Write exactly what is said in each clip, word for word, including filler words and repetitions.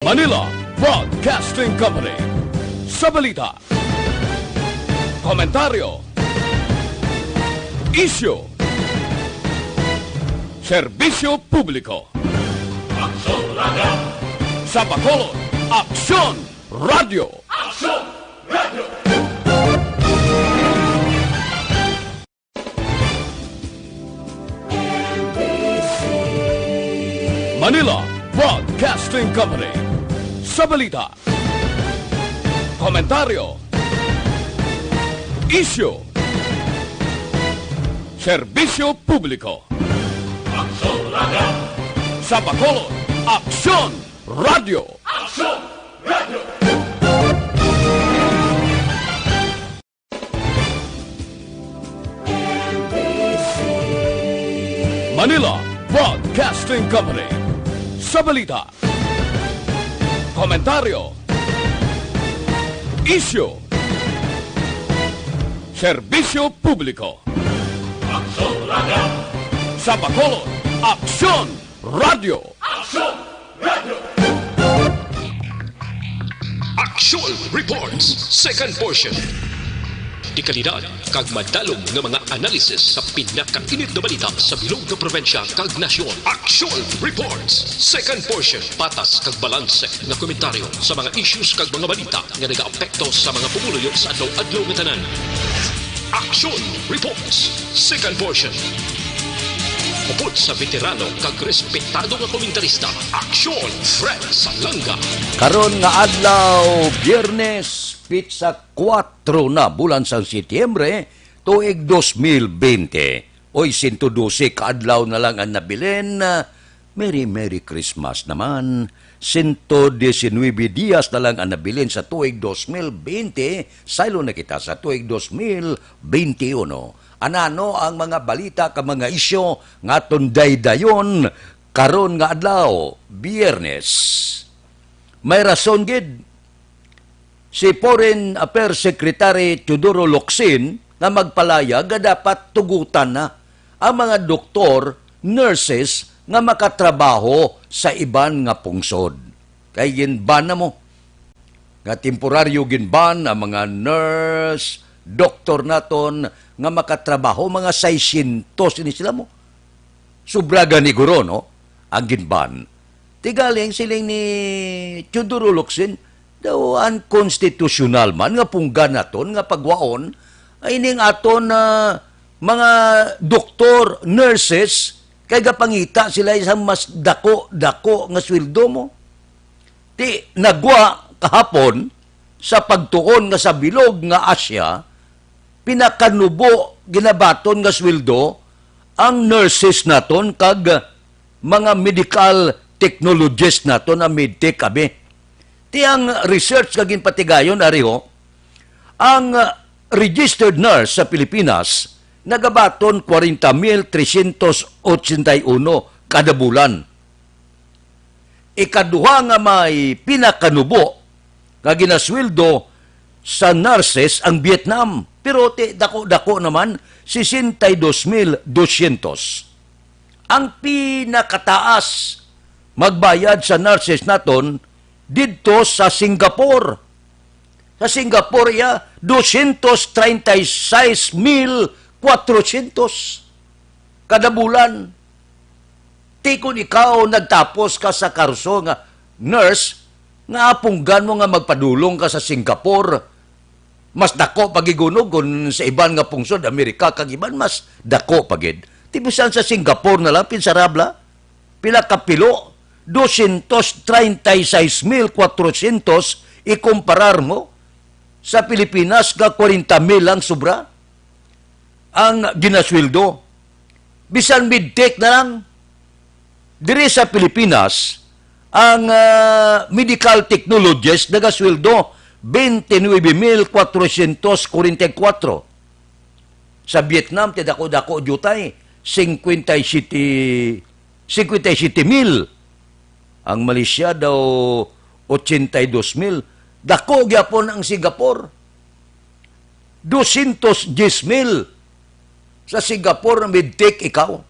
Manila Broadcasting Company. Sa balita, komentaryo, isyu, serbisyo publiko. Aksyon Radio! Sa Bacolod, Aksyon Radio! Aksyon Radio! Manila Broadcasting Company. Sa balita, komentaryo, isyu, serbisyo publiko. Aksyon Radio! Sa Bacolod, Aksyon Radio! Aksyon Radio! Manila Broadcasting Company. Sa balita, komentaryo, isyu, serbisyo publiko. Aksyon Radio! Sa Bacolod, Aksyon Radio! Aksyon Radio! Action Reports, second portion. Dekalidad kag madalom nga mga analysis sa pinakainit nga balita sa bilog nga probinsya kag nasyon. Action Reports, second portion. Patas kag balanse nga komentaryo sa mga issues kag mga balita nga nagaapekto sa mga pumuluyo sa adlaw-adlaw nga tanan. Action Reports, second portion. Upod sa veterano kag respetado nga komentarista, Aksyon Fred Salanga. Karon nga adlaw, Biyernes, pitsa kuwatro na bulan sang Setyembre, tuig dos mil bente. Oy, sento dose ka adlaw na lang ang nabilin. Merry, Merry Christmas naman. Sento diecinuebe dias na lang ang nabilin sa tuig dos mil bente, saylo na kita sa tuig dos mil bente uno. Anano ang mga balita kag mga isyu nga aton daydayon karon nga adlaw, Biyernes? May rason gid si Foreign Affairs Secretary Teodoro Locsin nga magpalayag nga dapat tugutan na ang mga doktor, nurses nga makatrabaho sa iban nga pungsod. Kay gin-ban na mo. Nga temporaryo gin-ban ang mga nurse, doktor naton nga makatrabaho, mga seiscientos ini sila mo. Sobra gani guro, no? Ang gin-ban. Ti galing siling ni Teodoro Locsin, daw unconstitutional man nga punggan naton nga pagwaon ay ning aton, ah, mga doktor, nurses, kay gapangita sila isang mas dako-dako nga sweldo mo. Ti nagwa kahapon sa pagtuon nga sa bilog nga Asia, pinakanubo ginabaton nga sweldo ang nurses naton kag mga medical technologist naton, ang medtech, abi. Ti ang research nga ginpatigayon ari ho, ang registered nurse sa Pilipinas nagabaton kwarenta mil tresyentos otsenta y uno kada bulan. Ikaduha nga may pinakanubo nga ginasweldo sa nurses ang Vietnam, pero ti dako-dako naman, sesenta y dos mil dosyentos. Ang pinakataas magbayad sa nurses naton didto sa Singapore. Sa Singapore, iya, dosyentos treinta y seis mil cuatrocientos kada bulan. Ti kon ikaw nagtapos ka sa kurso nga nurse, nga apunggan mo nga magpadulong ka sa Singapore, mas dako pa gid kuno kon sa iban nga pungsod, Amerika kag iban, mas dako pa gid. Ti bisan sa Singapore na lang, pinsarabla, pila ka pilo, dosyentos treinta y seis mil cuatrocientos, ikumparar mo sa Pilipinas nga kwarenta mil lang sobra ang ginasweldo. Bisan medtech na lang. Diri sa Pilipinas, ang, ah, medical technologist nagasweldo twenty-nine mil cuatrocientos cuarenta y cuatro. Sa Vietnam, ti dako-dako diutay, cincuenta y siete, cincuenta y siete mil. Ang Malaysia daw, ochenta y dos mil. Dako gyapon ang Singapore. Dosyentos diyes mil. Sa Singapore, medtech ikaw.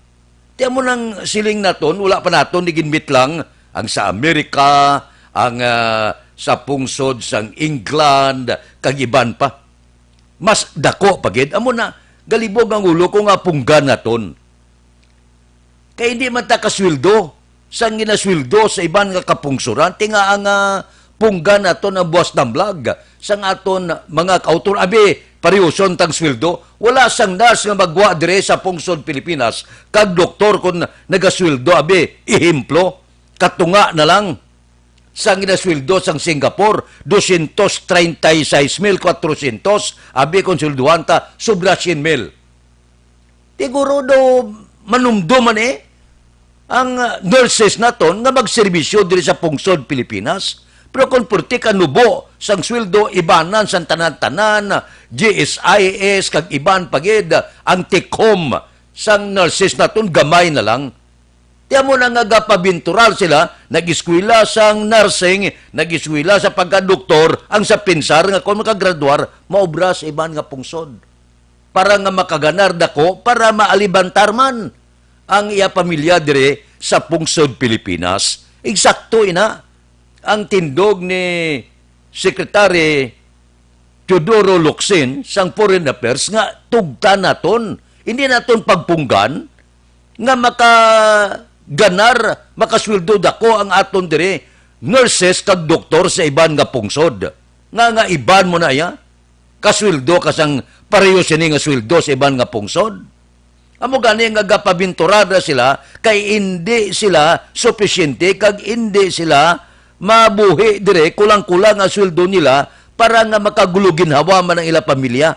Ti amo nang siling naton, wala pa naton ni ginmitlang ang sa Amerika, ang, ah, sa pungsod sang England, kag iban pa. Mas dako pa gid. Amo na, galibog ang ulo ko nga punggan naton. Kay hindi man ta kasweldo sang ginasweldo sa iban nga kapungsoran, ti nga ang, ah, punggan naton ang buwas tamblag sang aton mga kautor. Abi, parehuson tang sweldo. Wala sang nurse nga magwa dire sa pungsod Pilipinas kag doktor kon nagasweldo. Abi, ehemplo, katunga na lang sang ginasweldo sang Singapore, dosyentos treinta y seis mil cuatrocientos, abi kon sweldohan ta, sobra syen mil. Siguro daw manumdom man, eh, ang, uh, nurses naton nga magserbisyo diri sa pungsod Pilipinas. Pero kung purti ka nubo sang sweldo, ibanan sang tanan-tanan, G S I S, kag iban pa gid, ang take home sang nurses naton gamay na lang. Ti amo na nga gapabintural sila, nag-eskwela sang nursing, nag-eskwela sa pagkadoktor, ang sa pinsar nga kon makagraduar, maobra sa iban nga pungsod. Para nga makaganar dako, para maalibantar man ang iya pamilya dire sa pungsod Pilipinas. Eksakto ina ang tindog ni Secretary Teodoro Locsin sang Foreign Affairs nga tugtan naton, hindi naton pagpunggan nga makaganar, makasweldo dako ang aton diri nurses kag doktor sa iban nga pungsod. Nga, nga iban mo na iya? Kasweldo ka sang pareho sini nga sweldo sa iban nga pungsod? Amo gani nga gapabinturar na sila kay indi sila supisyente kag indi sila mabuhi dire, kulang-kulang ang sweldo nila para nga makaguluginhawa man ang ila pamilya.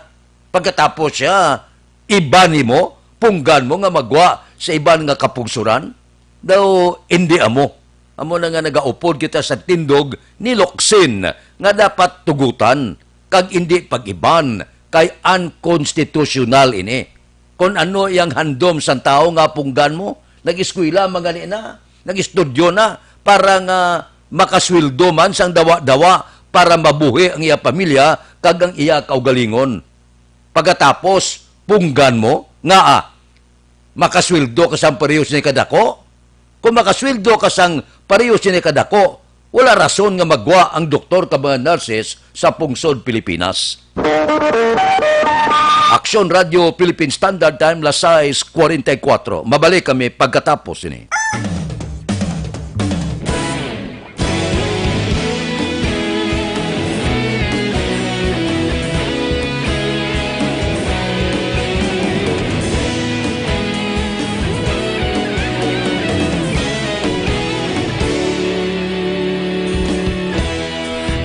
Pagkatapos siya, iban nimo, punggan mo nga magwa sa iban nga kapungsoran? Daw indi amo. Amo na nga nagaupod kita sa tindog ni Locsin nga dapat tugutan kag indi pag-iban kay unconstitutional ini. Kon ano iyang handom sang tawo nga punggan mo, nag-eskwela man gani na, nag-estudyo na, para nga makasweldo man sang dawa-dawa para mabuhi ang iya pamilya kag ang iya kaugalingon. Pagkatapos, punggan mo, ngaa, makasweldo ka sang pareho sini kadako? Kung makasweldo ka sang pareho sini kadako, wala rason nga magwa ang doktor kag mga nurses sa pungsod Pilipinas. Aksyon Radio Philippine Standard Time, las sais cuarenta y cuatro. Mabalik kami pagkatapos sini.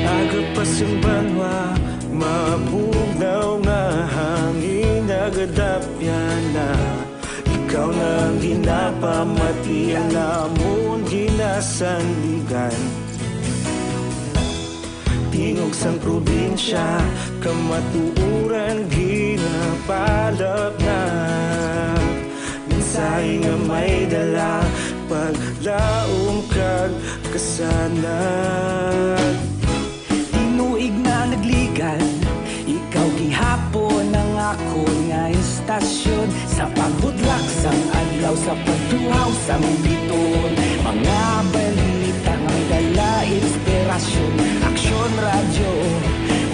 Aga pa sing banwa, mabugnaw nga hangin, nagadapyan na. Ikaw na ang ginapamati, ang amon ginasandigan. Tingog sang probinsya, kamatuoran ginapalapnap. Mensahe nga may dala, paglaom kag kasanag. Tinuig na nagligad, ikaw gihapon ang akon nga istasyon. Sa pagbudlak sang adlaw, sa pagtuhaw sang bituon, mga balita nga may dala inspirasyon. Aksyon Radyo,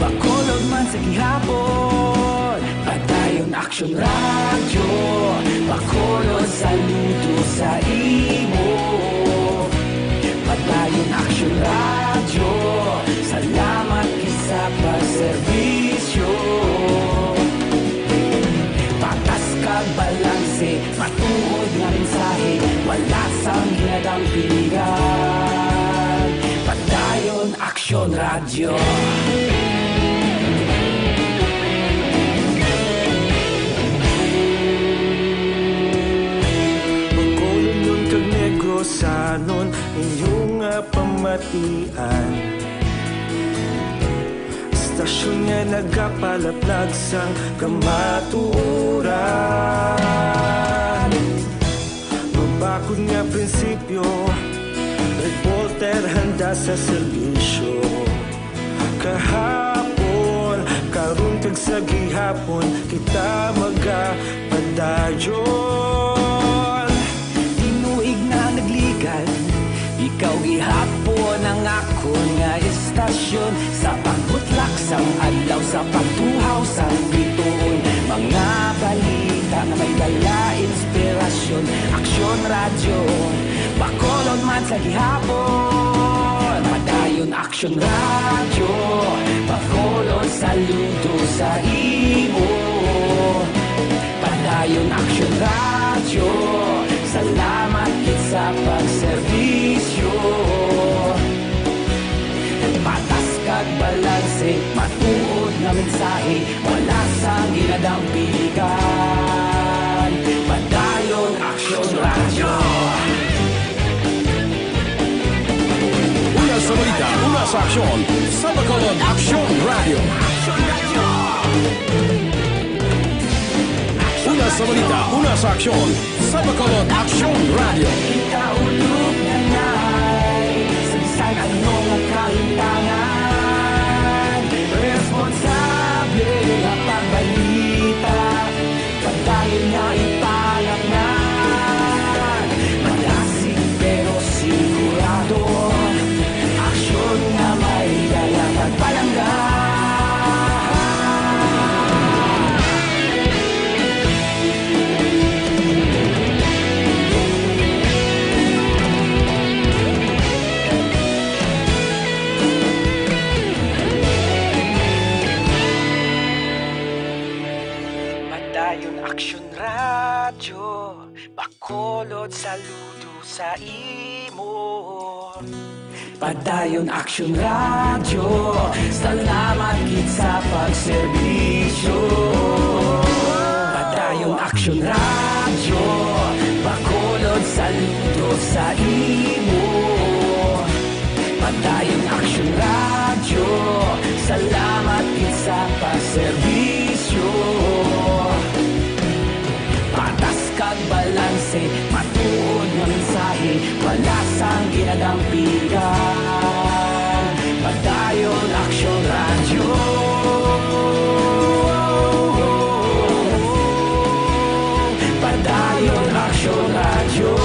Bacolod man sa gihapon. Padayon Aksyon Radyo, Bacolod, saludo sa imo. Padayon Aksyon Radyo, salamat gid sa pagserbisyo. Patas kag balanse, matuod nga mensahe, wala sang ginadampingan. Padayon Aksyon Radyo. Bacolodnon kag Negrosanon, inyo nga pamatian. Istasyon nga nagapalaplag sang kamatuoran. Mabakod nga prinsipyo, reporter handa sa serbisyo. Kahapon, karon kag sa gihapon, kita magapadayon. Tinuig na nagligad, ikaw gihapon ang Kun nga istasyon sa pagbutlak sang adlaw, sa pagtuhaw sang bituon, mga balita nga may dala inspirasyon. Aksyon Radyo, Bacolod man sa gihapon. Padayon Aksyon Radyo, Bacolod saludo sa imo. Padayon Aksyon Radyo, salamat gid sa pagserbisyo. Patas kag balanse, matuod nga mensahe, wala sang ginadampigan. Padayon Aksyon Radyo. Una sa balita, una sa aksyon, sa Bacolod Aksyon Radyo. Una sa balita, una sa aksyon, sa Bacolod Aksyon Radyo. Ikaulog na nay, sa bisan ano nga kahintangan, responsable nga pagbalita, padayon nga ipalatngan, malasig pero sigurado, aksyon nga may dala kag palangga. Padayon Aksyon Radyo, Bacolod saludo sa imo. Padayon Aksyon Radyo, salamat gid sa pagserbisyo. Padayon Aksyon Radyo, Bacolod saludo sa imo. Padayon Aksyon Radyo, salamat gid sa pagserbisyo. Patas kag balanse, matuod nga mensahe, wala sang ginadampigan. Padayon Aksyon Radyo. Padayon Aksyon Radyo.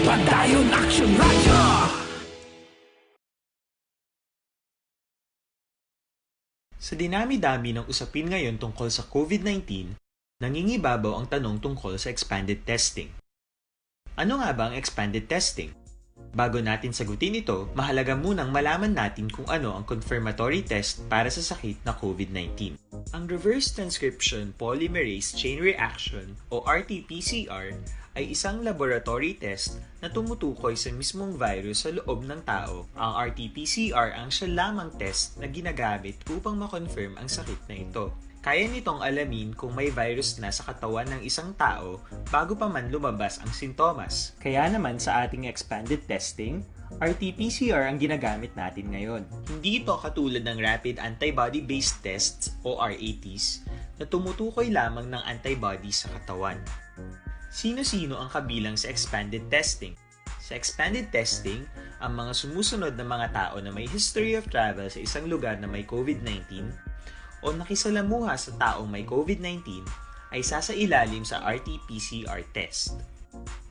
Padayon Aksyon Radyo. Sa dinami-dami ng usapin ngayon tungkol sa COVID nineteen, nangingibabaw ang tanong tungkol sa expanded testing. Ano nga ba ang expanded testing? Bago natin sagutin ito, mahalaga munang malaman natin kung ano ang confirmatory test para sa sakit na COVID nineteen. Ang reverse transcription polymerase chain reaction o R T P C R ay isang laboratory test na tumutukoy sa mismong virus sa loob ng tao. Ang R T P C R ang siya lamang test na ginagamit upang ma-confirm ang sakit na ito. Kaya nitong alamin kung may virus na sa katawan ng isang tao bago pa man lumabas ang sintomas. Kaya naman sa ating expanded testing, R T P C R ang ginagamit natin ngayon. Hindi ito katulad ng rapid antibody-based tests o R A Ts na tumutukoy lamang ng antibody sa katawan. Sino-sino ang kabilang sa expanded testing? Sa expanded testing, ang mga sumusunod na mga tao na may history of travel sa isang lugar na may COVID nineteen o nakisalamuha sa taong may COVID nineteen ay sasailalim sa R T P C R test.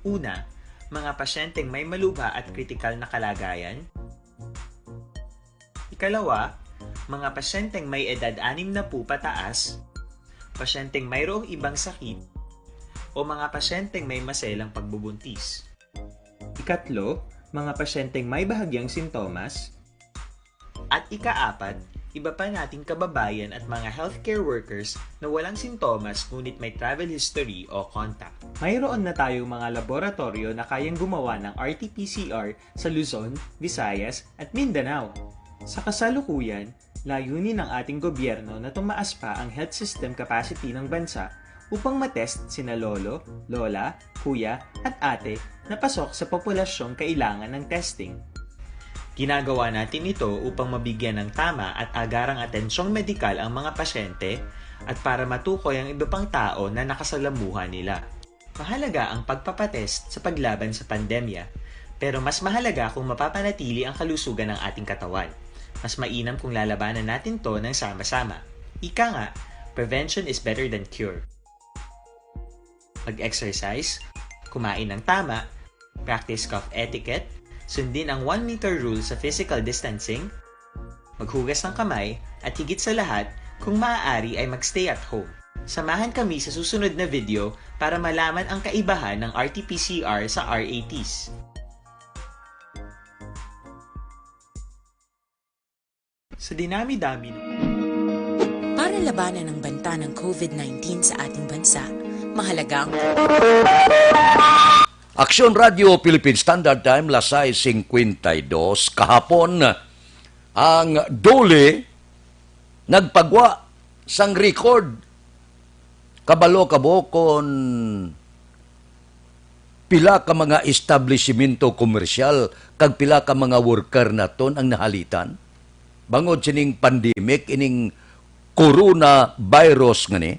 Una, mga pasyenteng may malubha at kritikal na kalagayan. Ikalawa, mga pasyenteng may edad anim na po pataas, pasyenteng mayroong ibang sakit, o mga pasyenteng may maselang pagbubuntis. Ikatlo, mga pasyenteng may bahagyang sintomas. At ikaapat, iba pa nating kababayan at mga healthcare workers na walang sintomas ngunit may travel history o contact. Mayroon na tayong mga laboratoryo na kayang gumawa ng R T P C R sa Luzon, Visayas, at Mindanao. Sa kasalukuyan, layunin ng ating gobyerno na tumaas pa ang health system capacity ng bansa upang matest sina lolo, lola, kuya, at ate na pasok sa populasyong kailangan ng testing. Ginagawa natin ito upang mabigyan ng tama at agarang atensyong medikal ang mga pasyente at para matukoy ang iba pang tao na nakasalamuha nila. Mahalaga ang pagpapatest sa paglaban sa pandemya, pero mas mahalaga kung mapapanatili ang kalusugan ng ating katawan. Mas mainam kung lalabanan natin 'to ng sama-sama. Ika nga, prevention is better than cure. Mag-exercise, Kumain ng tama, practice cough etiquette, sundin ang one meter rule sa physical distancing, maghugas ng kamay, at higit sa lahat, kung maaari ay mag-stay at home. Samahan kami sa susunod na video para malaman ang kaibahan ng R T P C R sa R A Ts. Sa dinami-dami ng Para labanan ang banta ng COVID nineteen sa ating bansa, mahalaga ang Aksyon Radio Philippine Standard Time, las sais cincuenta y dos kahapon, ang DOLE nagpagwa sang record. Kabalo ka ba kon pila ka mga establisimento komersyal kag pila ka mga worker naton ang nahalitan bangod sining pandemic, ining coronavirus nga ni?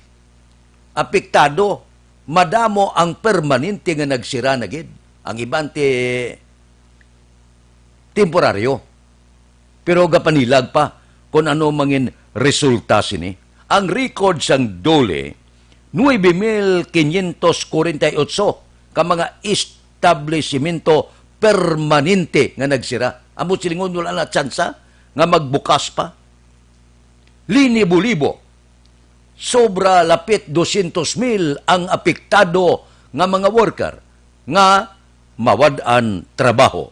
Apektado, madamo ang permanente nga nagsira na gid. Ang iban ti temporaryo. Pero gapanilag pa kon ano mangin resulta sini. Ang record sang DOLE, nuebe mil quinientos cuarenta y ocho ka mga establisimento permanente nga nagsira. Amo silingon, wala na tsansa nga magbukas pa. Linibo-libo, sobra lapit dosyentos mil ang apektado nga mga worker nga mawad-an trabaho.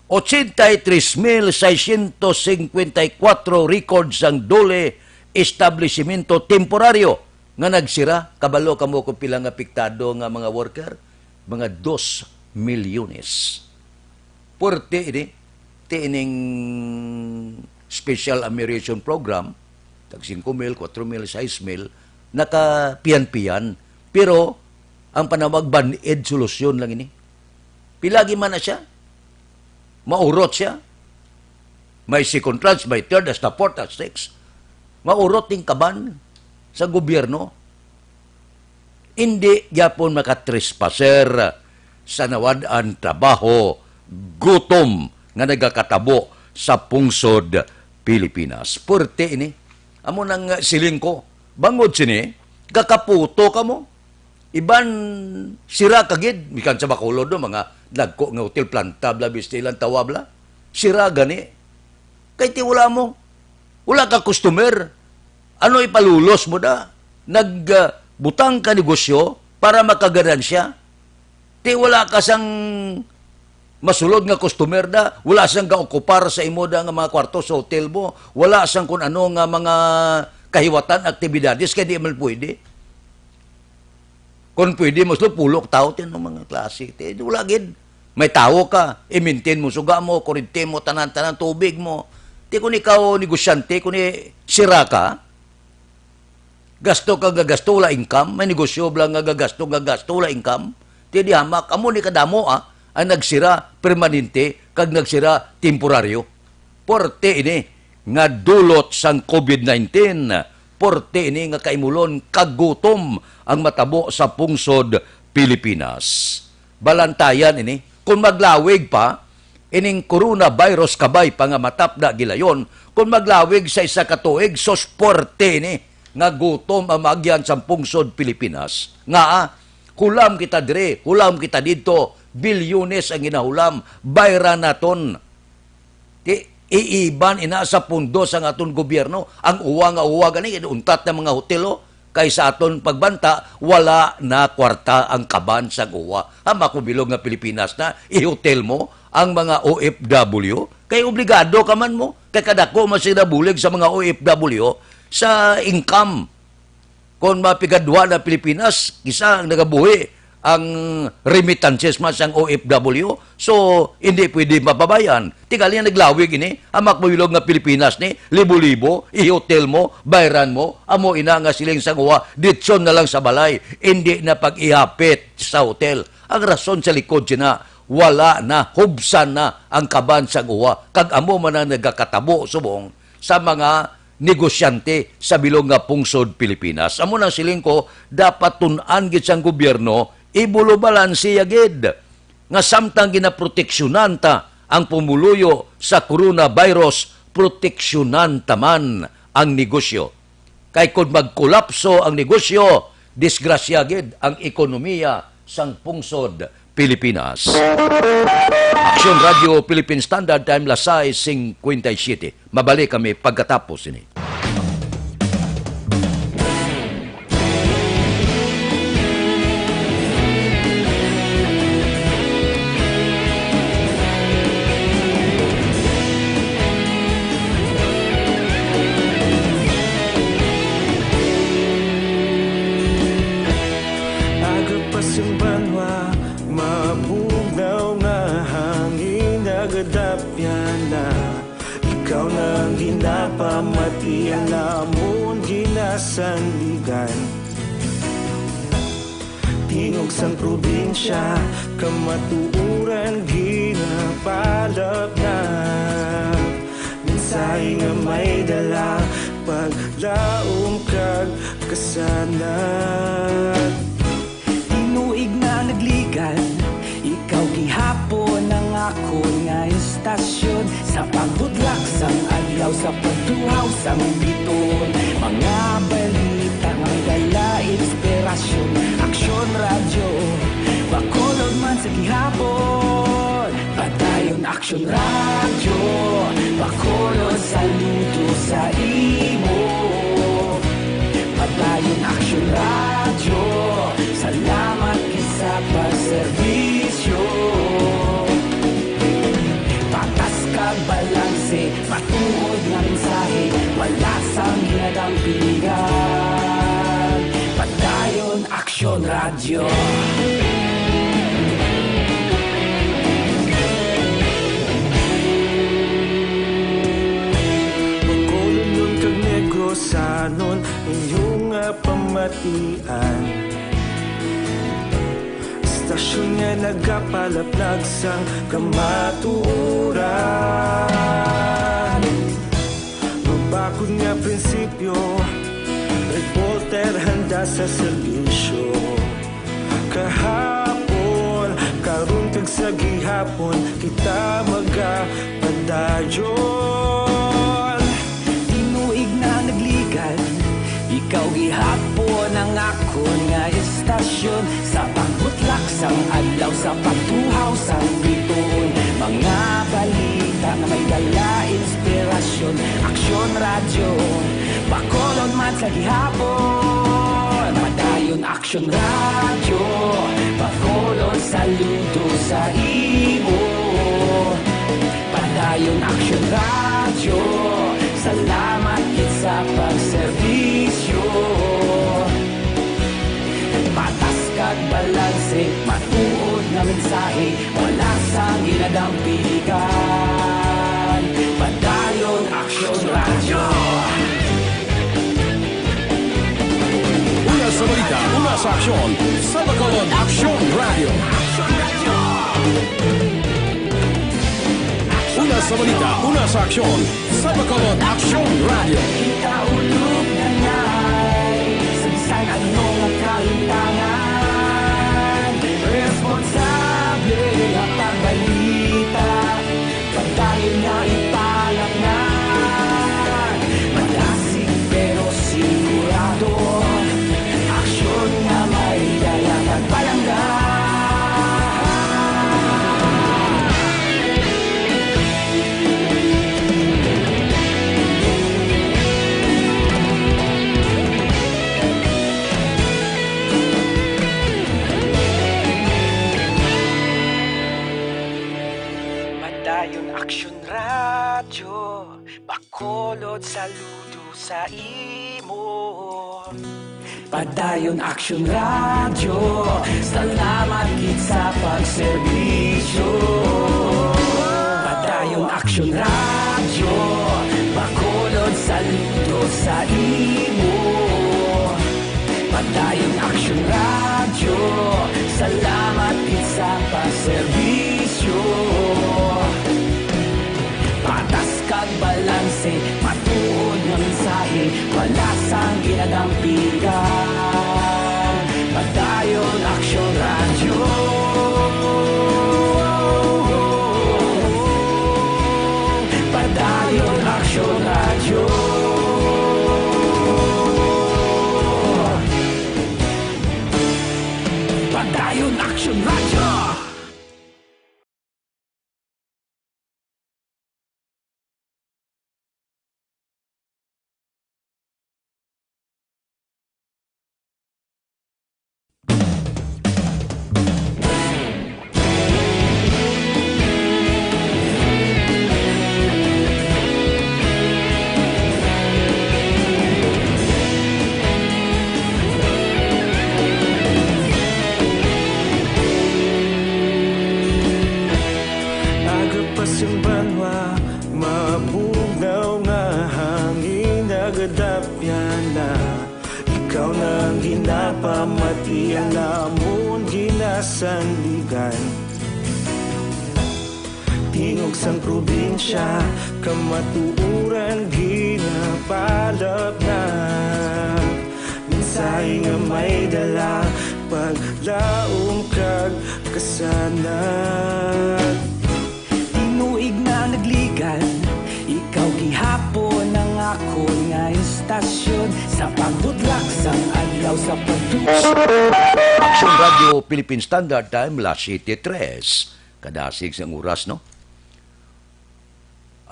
Ochenta y tres mil seiscientos cincuenta y cuatro record sang DOLE establisimento temporaryo nga nagsira. Kabalo kamo kung pila nga apektado nga mga worker? Mga dos milyones. Puwerte ini, ti ining special amelioration program, tag singko mil, kwatro mil, sais mil, nakapiyan-piyan. Pero ang panawag band-aid solusyon lang ini. Pilagi man na siya. Maurot siya. May second tranche, may third, hasta fourth, hasta sixth. Maurot ning kaban sa gobyerno. Indi gyapon makatrespasser sa nawad-an trabaho, gutom nga nagakatabo sa pungsod Pilipinas. Puwerte ini. Amo nang siling ko, bangod sini, gakaputo kamo. Iban sira ka gid, mikan sa Bacolod, no, mga dagko nga hotel, planta bla, bista ilang tawa bla. Sira gani. Kay ti wala mo, wala ka customer. Ano ipalulos mo da? Nag, ah, butang ka negosyo para makaganansya. Ti wala ka sang masulod nga customer da, wala sang gaokupar sa imo da nga mga kwarto sa hotel mo, wala sang kun ano nga mga kahiwatan, aktibidades, kay di man pwede. Kon pwede, mas pulo ka tawo, ti ano mga klase. Ti, wala gid. May tawo ka, i-maintain mo, suga mo, kuryente mo, tanan-tanan, tubig mo. Ti, kung ikaw negosyante, kung i-, sira ka, gasto ka nga gasto, wala income. May negosyo bala nga gagasto, nga gasto, wala income. Ti, di hamak, amo ni kadamo, ah, ang nagsira permanente, kag nagsira temporaryo. Porte ini nga dulot sang COVID nineteen. Porte ini nga kaimulon kag gutom ang matabo sa pungsod Pilipinas. Balantayan ini, kung maglawig pa ining coronavirus, kabay pa nga matapda gilayon, kung maglawig sa isa ka tuig, sus, porte ini nga gutom ang maagyan sa pungsod Pilipinas. Nga, ah, hulam kita diri, hulam kita didto, bilyones ang ginahulam, bayran naton. Ti, iiban ina sa pundo sang aton gobyerno ang uwa nga uwa gani, untat na mga hotel, oh. Kay sa aton pagbanta, wala na kwarta ang kaban sang uwa. Hamak mo bilog nga Pilipinas na, i-hotel mo ang mga O F W? Kay obligado ka man mo. Kay kadako man sila bulig sa mga O F W sa income. Kon mapigadwa na Pilipinas, kisa ang nagabuhi ang remittances man sang O F W, so hindi pwede mapabayan. Tingali naglawig ini, hamak mo bilog nga Pilipinas ni, libo-libo, i-hotel mo, bayran mo, amo ina nga siling sang uwa, ditson na lang sa balay, hindi na pag-ihapit sa hotel. Ang rason sa likod sina, wala na, hubsan na ang kaban sang uwa, kag amo man ang nagakatabo subong sa mga negosyante sa bilog nga pungsod Pilipinas. Amo nang siling ko, dapat tun-an gid sang gobyerno, ibolobalansiya gid nga samtang ginaproteksyonan ta ang pumuluyo sa coronavirus, proteksyonan ta man ang negosyo. Kay kon magkolapso ang negosyo, disgrasya gid ang ekonomiya sang pungsod Pilipinas. Aksyon Radio Philippine Standard Time, las sais cincuenta y siete. Mabalik kami pagkatapos ini. Aga pa sing banwa, mabugnaw nga hangin nagadapyan na. Ikaw na ang ginapamati, ang amon ginasandigan. Tingog sang probinsya, kamatuoran ginapalapnap. Mensahe nga may dala, paglaom kag kasanag. Tinuig na nagligan, ikaw gihapon ang akon nga istasyon. Sa pagbutlak sang adlaw, sa pagtuhaw sang bituon, mga balita nga may dala inspirasyon. Aksyon Radyo, Bacolod man sa gihapon. Padayon Aksyon Radyo, Bacolod, saludo sa imo. Padayon Aksyon Radyo, salamat gid sa pagserbisyo. Patas kag balanse, matuod nga mensahe, wala sang ginadampigan. Padayon Aksyon Radyo. Bacolodnon kag Negrosanon, inyo nga pamatian. Istasyon nga nagapalaplag sang kamatuoran. Mabakod nga prinsipyo, reporter handa sa serbisyo. Kahapon, karon kag sa gihapon, kita magapadayon. Tinuig na nagligan, ikaw gihapon ang akon nga istasyon. Sa pagbutlak sang adlaw, sa pagtuhaw sang bituon, mga balita nga may dala inspirasyon. Aksyon Radyo, Bacolod man sa gihapon. Padayon Aksyon Radyo, Bacolod, saludo sa imo. Padayon Aksyon Radyo, salamat gid sa pagserbisyo. Patas kag balanse, matuod nga mensahe, wala sang ginadampigan. Padayon Aksyon Radyo. Una sa balita, una sa aksyon, sa Bacolod Aksyon Radyo. Una sa balita, una sa aksyon, sa Bacolod Aksyon Radyo. Kita ulog na ngay, sa bisan ano nga kahitangan, responsable nga pagbalita, padayon nga ipalapngan. Madasig pero sigurado, aksyon nga may dala kag palangga. Padayon Aksyon Radyo, Bacolod, saludo sa imo. Padayon Aksyon Radyo, salamat gid sa pagserbisyo. Padayon Aksyon Radyo, Bacolod, saludo sa imo. Padayon Aksyon Radyo, salamat gid sa pagserbisyo. Patas kag balanse, matuod nga mensahe, wala sang ginadampigan. Padayon Aksyon Radyo. Padayon Aksyon Radyo. Padayon Namon ginasandigan, tingog sang probinsya, kamatuoran ginapalapnag. Mensahe nga may dala, paglaom kag kasanag. Tinuig na nagligad, ikaw gihapon ang akon nga istasyon. Sa pagbudlak sang adlaw, sa pagtuo. Aksyon Radio Philippine Standard Time, las siyete tres. Kadasig sang oras, no?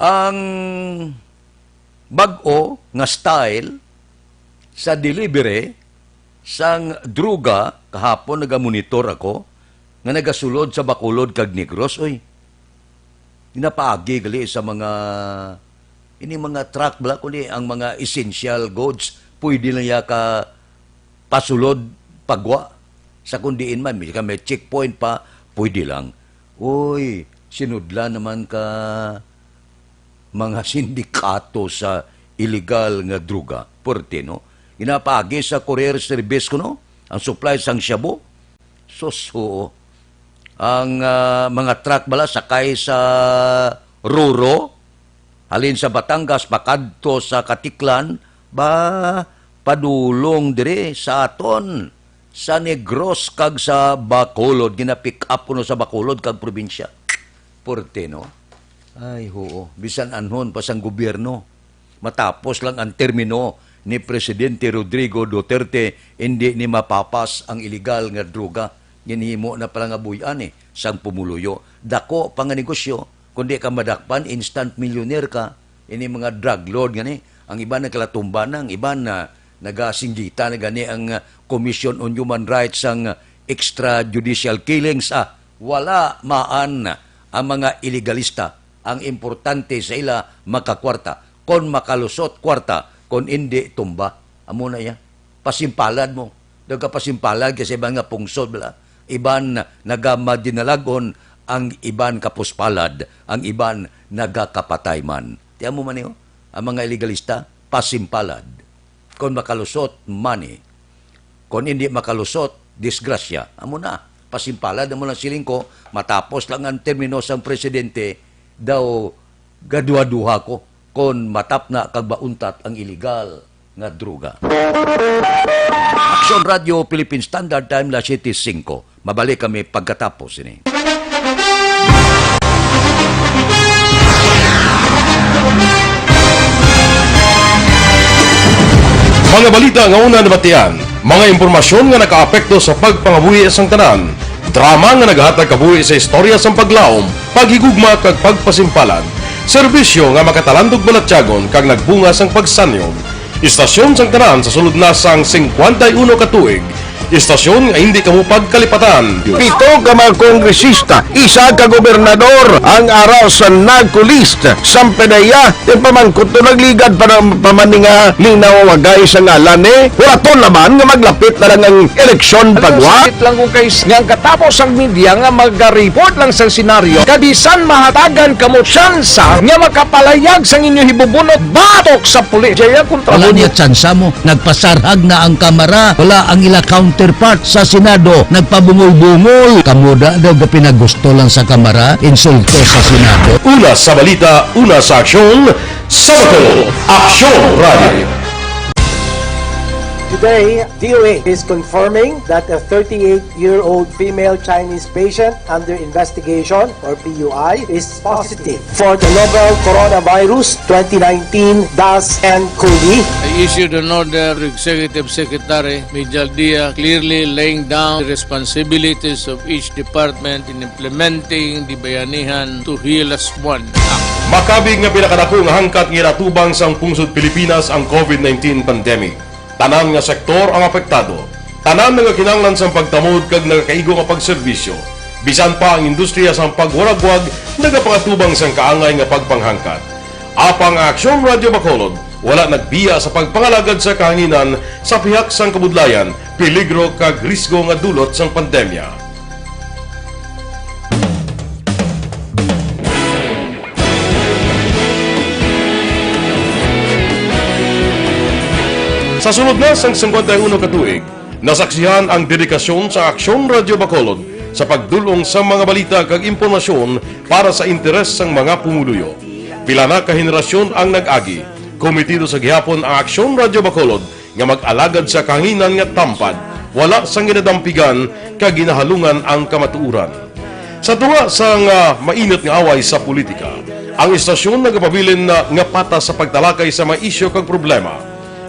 Ang bag-o nga style sa delivery sang droga, kahapon nagamonitor ako, nga nagasulod sa Bacolod kag Negros, oy. Ginapaagi gali sa mga, ini mga truck bala, kundi ang mga essential goods, pwede lang ya ka pasulod, pagwa. Sa kung diin man, may, may checkpoint pa, pwede lang. Uy, sinudlan naman ka mga sindikato sa iligal nga droga. Puwerte, no? Ginapaagi sa courier service ko, no? Ang supply sang shabu. Sus, oo. Ang, ah, mga truck bala sakay sa Ruro, halin sa Batangas, pakadto sa Katiklan, ba, padulong diri sa aton, sa Negros kag sa Bacolod, gina-pick up kuno sa Bacolod kag probinsya. Puwerte, no? Ay, oo. Bisan anhon pa sang gobyerno, matapos lang ang termino ni Presidente Rodrigo Duterte, hindi ni mapapas ang iligal nga droga. Ginhimo na pala nga buy-an, eh, sang pumuluyo. Dako pa nga negosyo, kundi ka madakpan, instant millionaire ka. Ini mga drug lord gani, ang iban nagkalatumba na, ang iban na nagasinggita na gani ang, ah, Commission on Human Rights sang, ah, extrajudicial killings. Ah, wala maan ang mga ilegalista. Ang importante sa ila makakwarta. Kon makalusot, kwarta. Kon indi, tumba. Amo na iya. Pasimpalad mo. Daw ka pasimpalad kasi iban nga pungsod bala. Iban nagamadinalagon, ang iban kapuspalad, ang iban nagakapatay man. Tiyan mo man niyo, ang mga ilegalista, pasimpalad. Kon makalusot, money. Kon hindi makalusot, disgrasya. Amo na, pasimpalad amo lang siling ko, matapos lang ang termino sang presidente, daw gaduha-duha ko kon matapna kag mauntat ang iligal nga droga. Aksyon Radio Philippine Standard Time, las siyete singko. Mabalik kami pagkatapos ini. Mga balita nga una nabatian, mga impormasyon nga nakaapekto sa pagpangabuhi sang tanan, drama nga nagahatag kabuhi sa istorya sang paglaom, paghigugma kag pagpasimpalad, serbisyo nga makatalandog balatyagon kag nagbunga sang pagsanyog. Istasyon sang tanan sa sulod na sang singkwenta y uno ka tuig. Istasyon nga hindi kamo pagkalipatan. Pito ka mga kongresista, isa ka gobernador ang ara sa NAGCO list. Sampanaya, yung pamangkot to nagligad pa ng pamaninga linaw wagay sa ngalan ni Huraton naman nga maglapit na lang ang eleksyon pagwa. Sakit lang kung kay nga ang katapos ang media nga maga-report lang sa senaryo, kabisan mahatagan kamo tsansa nga makapalayag sang inyo hibubunot batok sa pulis. Jaya kontra Wala mo. Niya tsansa mo. Nagpasarhag na ang Kamara. Wala ang ila counterpart sa Senado. Nagpabungol-bungol. Kamo da daw gapinagusto lang sa Kamara. Insulto sa Senado. Una sa balita, una sa aksyon, sa Bacolod, Aksyon Radio. Today, D O A is confirming that a thirty-eight-year-old female Chinese patient under investigation, or P U I, is positive for the novel coronavirus twenty nineteen dash N COVID. I issued an order to Executive Secretary Mijal Dia, clearly laying down the responsibilities of each department in implementing the Bayanihan to Heal as One Act. Makabig nga pinakadako nga hangkat nga ginatubang sang pungsod Pilipinas ang COVID nineteen pandemic. Tanan nga sektor ang apektado. Tanan nga kinahanglan sang pagtamod kag nagakaigo nga pagserbisyo. Bisan pa ang industriya sang pagwaragwag nagapangatubang sang kaangay nga pagpanghangkat. Apang ang Aksyon Radio Bacolod wala nagbiya sa pagpangalagad sa kahanginan sa pihak sang kabudlayan, peligro kag risgo nga dulot sang pandemya. Sa sulod na sang singkwenta y uno ka tuig, Nasaksihan ang dedikasyon sa Aksyon Radyo Bacolod sa pagdul-ong sa mga balita kag impormasyon para sa interes sang mga pumuluyo. Pila na ka henerasyon ang nag-agi. Komitido sa gihapon ang Aksyon Radyo Bacolod nga mag-alagad sa kahanginan nga tampad, wala sang ginadampigan kag ginahalungan ang kamatuoran. Sa tunga sang, ah, mainit nga away sa politika, ang istasyon nagapabilin na nga patas sa pagtalakay sa mga isyu kag problema.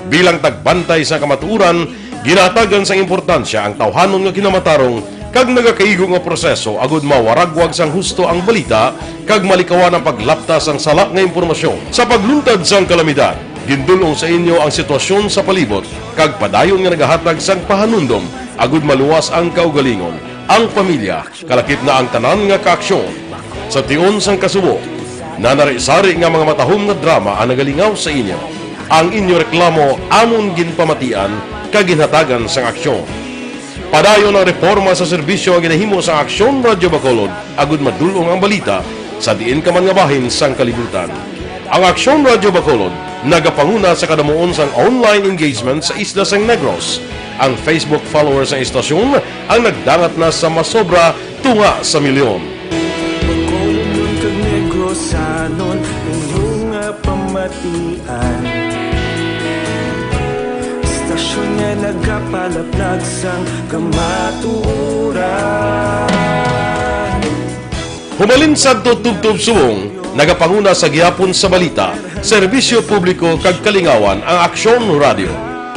Bilang tagbantay sa kamatuoran, ginahatagan sang importansya ang tawhanon nga kinamatarong kag nagakaigo nga proseso agud mawaragwag sang husto ang balita kag malikawan ang paglapta sang sala nga impormasyon. Sa pagluntad sang kalamidad, gindul-ong sa inyo ang sitwasyon sa palibot kag padayon nga nagahatag sang pahanumdom agud maluwas ang kaugalingon, ang pamilya, kalakip na ang tanan nga kaaksyon. Sa tion sang kasubo, nanari-sari nga mga matahom nga drama ang nagalingaw sa inyo. Ang inyo reklamo amon ginpamatian kag ginhatagan sang aksyon. Padayon ang reporma sa serbisyo nga ginahimo sang Aksyon Radyo Bacolod agud madul-ong ang balita sa diin ka man nga bahin sang kalibutan. Ang Aksyon Radyo Bacolod nagapanguna sa kadamuon sang online engagement sa isla sang Negros. Ang Facebook followers sang istasyon ang nagdangat na sa masobra tunga sa milyon. Bacolodnon kag Negrosanon, inyo nga pamatian. Istasyon nga nagapalaplag sang kamatuoran. Humalin sadto tubtob subong, nagapanguna sa gihapon sa balita, serbisyo publiko kag kalingawan ang Aksyon Radyo.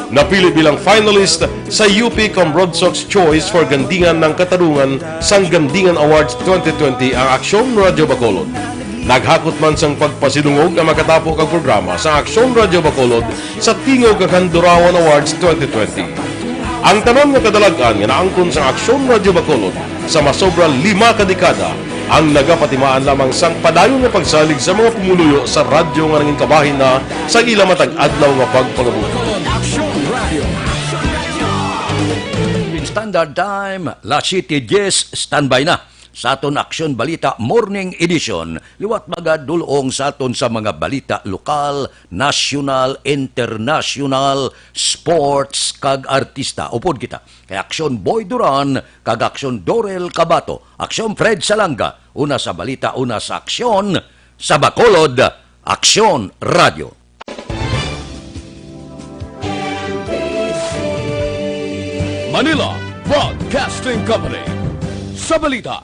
Napili bilang finalist sa U P Cambrodsoc's Choice for Gandingan ng Katarungan sang Gandingan Awards twenty twenty ang Aksyon Radyo Bacolod. Naghakot man sang pagpasidungog ang makatapo kag programa sa Aksyon Radyo Bacolod sa Tingog kag Handurawan Awards twenty twenty. Ang tanan nga kadalag-an nga naangkon sang Aksyon Radyo Bacolod sa masobra lima ka dekada ang nagapatimaan lamang sang padayon nga pagsalig sa mga pumuluyo sa radyo nga nangin kabahin na sa ila matag adlaw nga pagpangabuhi. Aksyon Radio. Standard Time, las siete diez, standby na sa aton Aksyon Balita Morning Edition. Liwat magadul-ong sa aton sa mga balita lokal, nasyonal, internasyonal, sports, kag artista. Upod kita kay Aksyon Boy Duran kag Aksyon Dorel Cabato, Aksyon Fred Salanga, una sa balita, una sa aksyon, sa Bacolod, Aksyon Radio. Manila Broadcasting Company. Sa balita,